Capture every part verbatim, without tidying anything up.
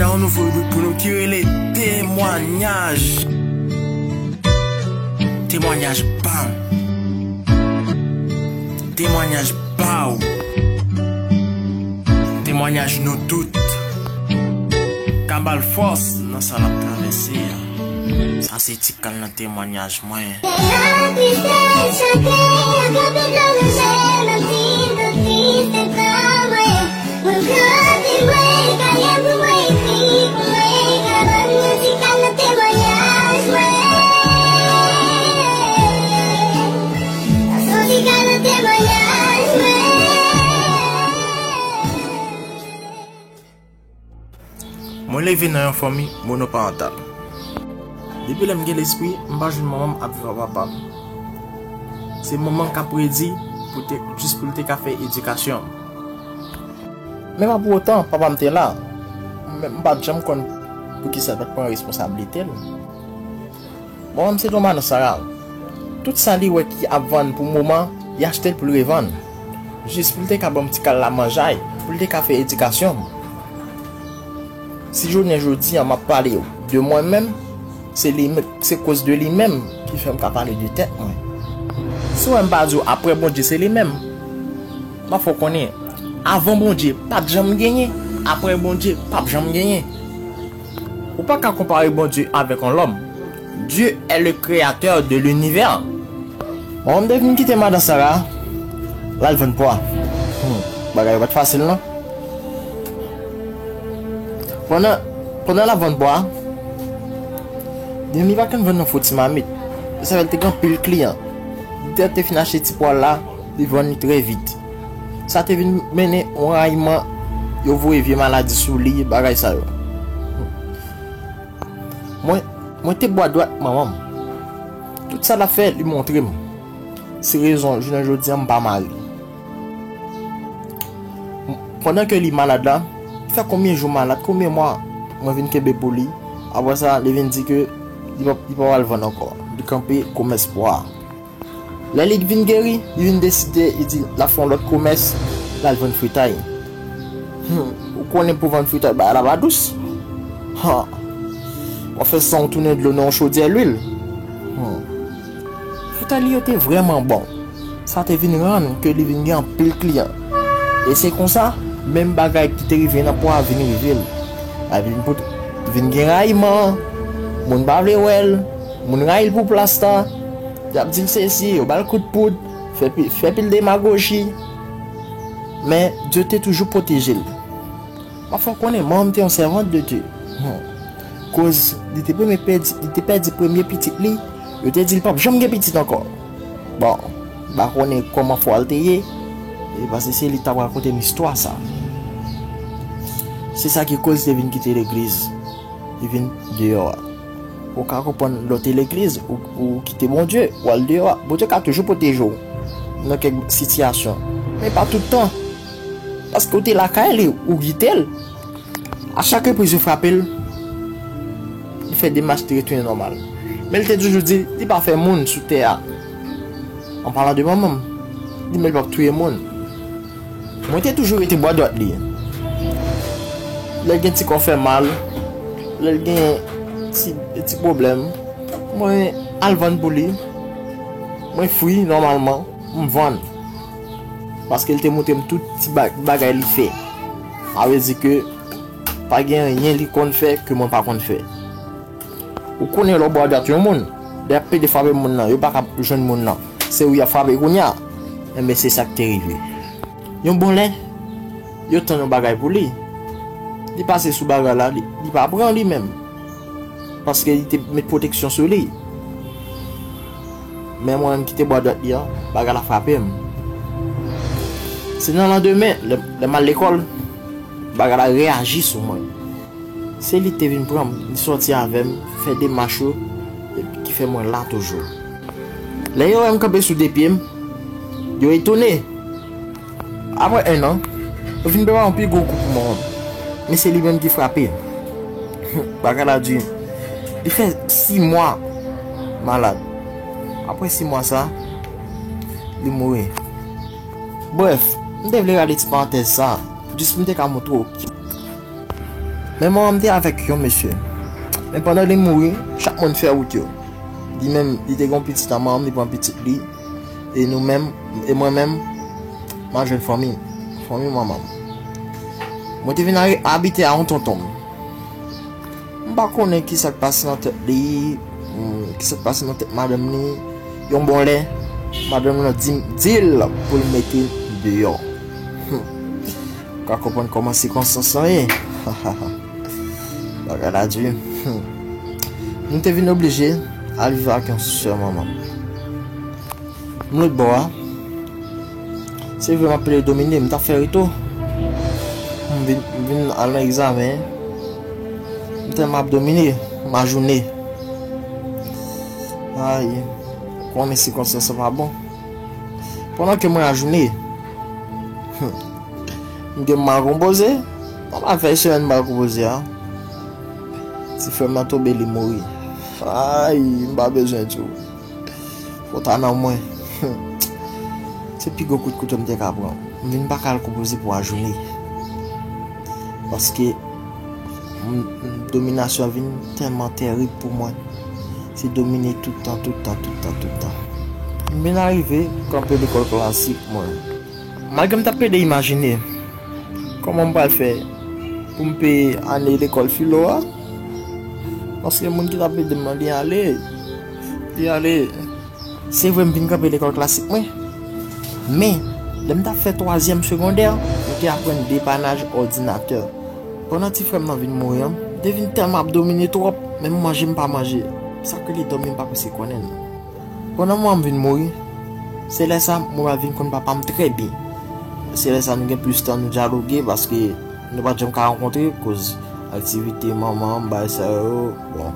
Yon nouvo ribrik pou nou ki rele temwanyaj. Temwanyaj pa m. Temwanyaj pa w. Temwanyaj nou tout. Ka ba l fòs nan sa l ap travèse a. Sa se ti kal nan temwanyaj mwen. Mwen leve nan yon fanmi monoparantal. Depi lè m gen lespri, m pa jwenn manman m ap viv ak papa m. Se manman m k ap redi pou te, jis pou l te ka fè edikasyon m. Men pa pou otan, papa m te la. Men m pa t janm konn poukisa l pa t pran responsablite l. Manman m se yon madan sara. Tout sa li wè ki ap vann pou moman, li achte l pou l revann. Jis pou l te ka ban m ti kal la manjay, pou l te ka fè edikasyon m. Si jounen jodi a m ap pale de mwen menm, se li menm, se koz de li menm ki fè m ka pale de tèt mwen. Si w wè m pa di w apre Bondye se li menm, m ap fè w konnen, avan Bondye pa t janm genyen, apre Bondye p ap janm genyen. Ou pa ka konpare Bondye avèk yon lòm. Dieu est le créateur de l'univers. Bon, m te vin kite madan sara, l al vann pwa. Hmm, bagay yo pa t fasil non. Pandan, pandan l ap vann pwa, li menm li pa konn vann nan fo ti mamit. Sa fè l te gen anpil kliyan. Li te, te fin achte ti pwa la, li vann li trè vit. Sa te vin mennen yon rayman, yo voye vye maladi sou li, bagay sa yo. Mwen, mwen te bwa dwat manman m. Tout sa l ap fè, li montre m. Se rezon, jounen jodi a, m pa mari. M, pandan ke li malad la, li fè konbyen jou malad, konbyen mwa, mwen vin kenbe pou li. Apre sa, li vin di ke li pa, li pa pral vann ankò. Li kanpe komès pwa. Lè li vin geri, li vin deside, li di l ap fè yon lòt komès, l al vann fritay. Hmm, ou konnen pou vann fritay, bagay la pa dous. Ha! W ap fè san w tounen dlo nan yon chodyè lwil. Hmm. Fritay li yo te vrèman bon. Sa te vin rann ke li vin gen anpil kliyan. E se konsa, menm bagay ki te rive nan pwa a vin rive l. L vin pou, vin gen rayman, moun pa vle wè l, moun rayi l pou plas la. Y ap di l sesi, yo ba l kout poud, fè pi, fè pil demagoji. Men Dye te toujou pwoteje l. M ap fè w konnen, manman m te yon sèvant de Dye. Hmm. Koz li te premye pèdi, li te pèdi premye pitit li, yo te di l p ap janm gen pitit ankò. Bon, m pa konnen kòman fwa l te ye, e paske se li k t ap rakonte m istwa sa. Se sa ki koz li te vin kite legliz. Li vin deyò a. Ou ka konprann lè w te legliz, ou, ou kite Bondye, ou al deyò a. Bondye ka toujou pwoteje w nan kèk sitiyasyon. Men pa tout tan. Paske w te lakay li, ou kite l. A chak repriz yo frape l, li fè demach li retounen nòmal. Men li te toujou di, li pa fè moun sou tè a. An palan de manman m, li menm li p ap touye moun. Mwen te toujou rete bò dwat li. Lè l gen ti kò fè mal, lè l gen ti, ti pwoblèm, mwen al vann pou li. Mwen fri nòmalman, m vann. Paske l te montre m tout ti ba-, bagay li fè. Sa vle di ke pa gen anyen li konn fè ke mwen pa konn fè. Ou konnen lè w bò dwat yon moun, lè y ap pede frape moun nan, yo pa ka jwenn moun nan. Se ou y ap frape kounye a. Enben, se sa k te rive. Yon bon lè, yo tann yon bagay pou li. Li pase sou bagay la, li, li pa pran li menm. Paske li te met pwoteksyon sou li. Men mwen menm ki te bò dwat li an, bagay la frape m. Se nan landemen, lè, lè m al lekòl, bagay la reyaji sou mwen. Se li ki te vin pran m, li sòti avè m, fè demach yo, epi ki fè mwen la toujou. Lè yo wè m kanpe sou de pye m, yo etone. Apre en an, yo vin prepare yon pi gwo kou pou manman m. Men se li menm ki frape. Bagay la di, li fè sis mwa malad. Apre sis mwa sa, li mouri. Brèf, m te vle rale ti parantèz sa, jis pou m te ka montre w ki, Men manman m te avèk yon mesye. Men pandan li mouri, chak moun fè wout yo. Li menm, li te gen yon pitit an manman m, li pran pitit li. E nou menm, e mwen menm, m al jwenn fanmi, fanmi manman m. Mwen te vin a- abite a yon tonton m. M pa konnen ki sa k pase nan tèt li, hmm, ki sa k pase nan tèt madanm li. Yon bon lè, madanm lan di, di l pou l mete m deyò. Hmm. Ou ka konprann kòman sikonstans lan ye. Bagay la di. Hmm. Nou te vin oblije al viv ak yon sè manman m. M lòt bò a, se vre m ap plede domine, m t ap fè reto. M vin, m vin al nan egzamen. M tèlman ap domine, m ajounen. Ay, ou konnen sikonstans sa pa bon. Pandan ke mwen ajounen, m gen mal konpoze. Nan afè semèn mal konpoze a, ti frè m nan tonbe, li mouri. Ay, m pa bezwen di w. Fòt a nan mwen. Se pi gwo kout kouto m te ka pran. M vin pa ka al konpoze pou ajounen. Paske m- m- dominasyon an vin tèlman tèrib pou mwen. Se domine tout tan, tout tan, tout tan, tout tan. M vin arive kanpe lekòl klasik mwen. Malgre m t ap plede imajine kòman m pral fè pou m peye ane lekòl filo a, paske moun ki t ap ede m nan, li ale. Li ale. Se vre, m vin kanpe lekòl klasik mwen. Men, lè m t ap fè twazyèm segondè, m te aprann depanaj òdinatè. Pandan ti frè m nan vin mouri an, m te vin tèlman ap domine twòp, menm manje m pa manje. Sa k rele dòmi, m pa prèske konnen l. Pandan manman m vin mouri, se lè sa mwen pral vin konn papa m trè byen. Se lè sa nou gen plis tan nou dyaloge, paske nou pa t janm ka rankontre koz aktivite manman m, bagay sa yo. Bon,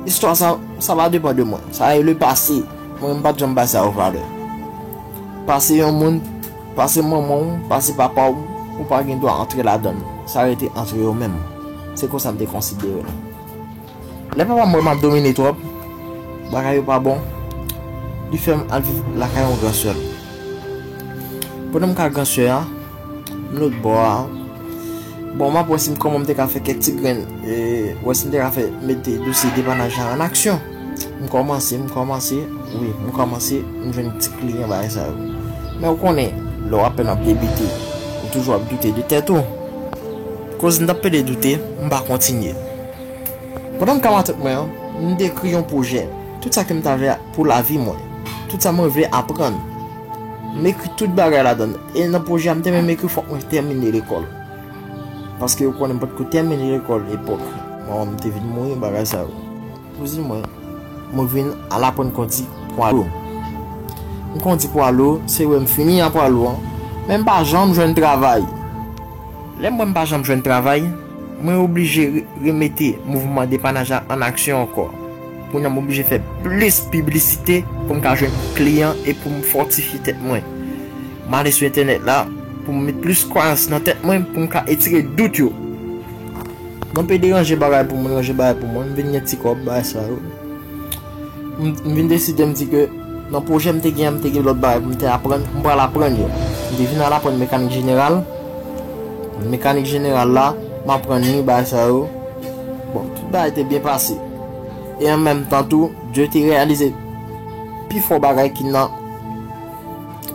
istwa sa, sa pa depann de mwen. Sa e le pase. Mwen, m pa t janm bay sa yo valè. Pase yon moun, pase manman w, pase papa w, ou pa gen dwa antre ladan l. Sa rete antre yo menm. Se konsa m te konsidere l. Lè papa m wè m ap domine twòp, bagay yo pa bon, li fè m al viv lakay yon gran sè l. Pandan m ka gran sè a, m lòt bò a, bon, m ap wè si m kòman m te ka fè kèk ti grenn, e, wè si m te ka fè mete dosye depanaj la an aksyon. M kòmanse, m kòmanse, wi, m kòmanse, m jwenn ti kliyan bagay sa yo. Men ou konnen, lè w apèn ap debite, ou toujou ap doute de tèt ou. Koz m t ap plede doute, m pa kontinye. Pandan m ka matant mwen an, m te ekri yon pwojè. Tout sa ke m ta vle pou lavi mwen. Tout sa mwen vle aprann. M ekri tout bagay ladan l. E nan pwojè a, m te menm ekri fòk mwen tèmine lekòl. Paske ou konnen m potko tèmine lekòl epòk manman m te vin mouri, bagay sa yo. Kouzin mwen, mwen vin al aprann kondi pwa lou. M kondi pwa lou, se vre m fini a pwa lou an, men m pa janm jwenn travay. Lè m wè m pa janm jwenn travay, mwen oblije re- remete mouvman depanaj la an aksyon ankò. Kounye a m oblije fè plis piblisite pou m ka jwenn kliyan e pou m fòtifye tèt mwen. M ale sou entènèt la pou m met plis kwayans nan tèt mwen pou m ka etire dout yo. Mwen pe deranje bagay pou mwen, ranje bagay pou mwen, m vin gen ti kòb, bagay sa yo. M, m vin deside, m di ke nan pwojè m te gen an, m te gen lòt bagay pou m te aprann, m pral aprann yo. M te vin al aprann mekanik jeneral. Mekanik jeneral la, m aprann li, bagay sa yo. Bon, tout bagay te byen pase. E an menm tan tou, Dye te reyalize pi fò bagay ki nan,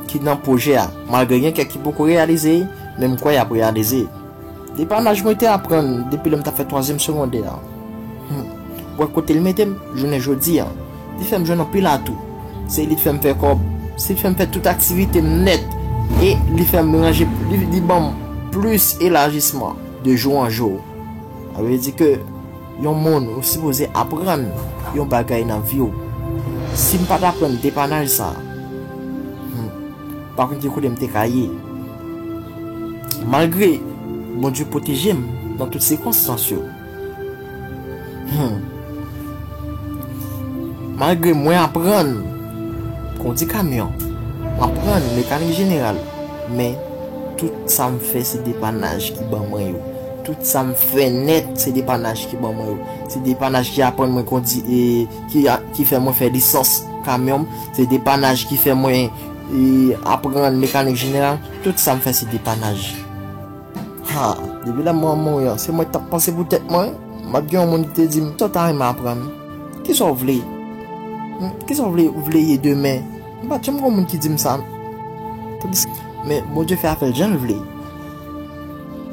ki nan pwojè a. Malgre gen kèk ki poko reyalize, men m kwè y ap reyalize. Depanaj mwen te aprann depi lè m t ap fè twazyèm segondè a. Hmm. Ou wè kote l mete m, jounen jodi a. Li fè m jwenn anpil atou. Se li k fè m fè kòb. Se li k fè m fè tout aktivite m nèt. E li fè m ranje, li, li ban m plis elajisman de jou an jou. Sa vle di ke yon moun ou sipoze aprann yon bagay nan vi w. Si m pa t aprann depanaj sa, hmm, pa konn ki kote m te ka ye. Malgre Bondye pwoteje m nan tout sikonstans yo. Hmm. Malgre mwen aprann kondi kamyon, m aprann mekanik jeneral, men tout sa m fè se depanaj ki ban mwen yo. Tout sa m fè nèt se depanaj ki ban mwen yo. Se depanaj ki aprann mwen kondi e ki, a- ki fè mwen fè lisans kamyon m. Se depanaj ki fè mwen e, aprann mekanik jeneral. Tout sa m fè se depanaj. Ha, Depi lè mwen mouri an, se mwen k t ap panse pou tèt mwen. M ap gen yon moun ki te di m, "Sa w ta renmen aprann? Kisa w vle? Hmm, kisa w vle, vle ye demen?" M pa t janm gen yon moun ki di m sa. Tandis, men Bondye fè afè l jan l vle.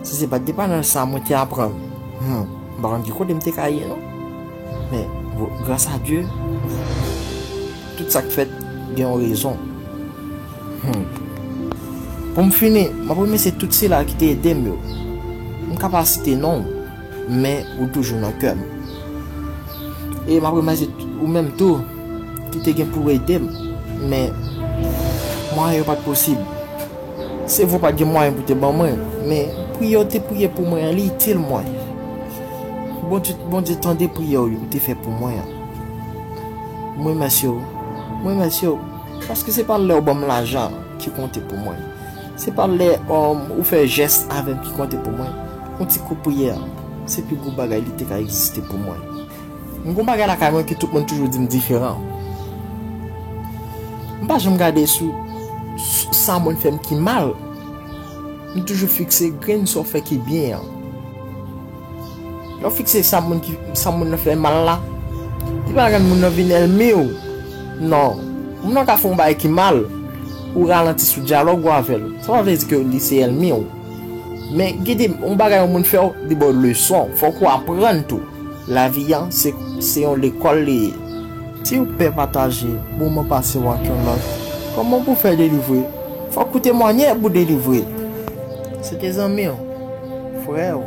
Si se pa t depanans sa mwen te aprann, hmm, m pa konn ki kote m te ka ye non. Men, gras a Dye, tout sa k fèt gen yon rezon. Hmm. Pou m fini, m ap remèsye tout sila ki te ede m yo. M ka pa site non w, men ou toujou nan kè m. E m ap remèsye ou menm tou ki te gen pou ede m, men mwayen yo pa t posib. Se vre w pa t gen mwayen pou te ban mwen, men priyè w te priye pou mwen an, li itil mwen. Bondye, Bondye tande priyè w yo te fè pou mwen an. Mwen remèsye w. Mwen remèsye w. Paske se pa lè w ban m lajan ki konte pou mwen. Se pa lè, um, ou fè jès avè m ki konte pou mwen. Yon ti kou priyè, se pi gwo bagay li te ka egziste pou mwen. M gon bagay lakay mwen ke tout moun toujou di m diferan. M pa janm gade sou, sou sa moun fè m ki mal. M toujou fikse grenn sa w fè ki byen an. Lè w fikse sa moun ki, sa moun nan fè mal la, li pa rann moun nan vin ènmi w. Non. Moun nan ka fè yon bagay ki mal, ou ralanti sou dyalòg ou avè l. Sa pa vle di ke li se ènmi w. Men gen de yon bagay yon moun fè w, li ba w leson. Fòk ou aprann tou. Lavi a, se, se yon lekòl li ye. Si w pè pataje moman pase w ak yon lòt, kòman pou w fè delivre? Fòk ou temwanye pou delivre. Se te zanmi w, frè w,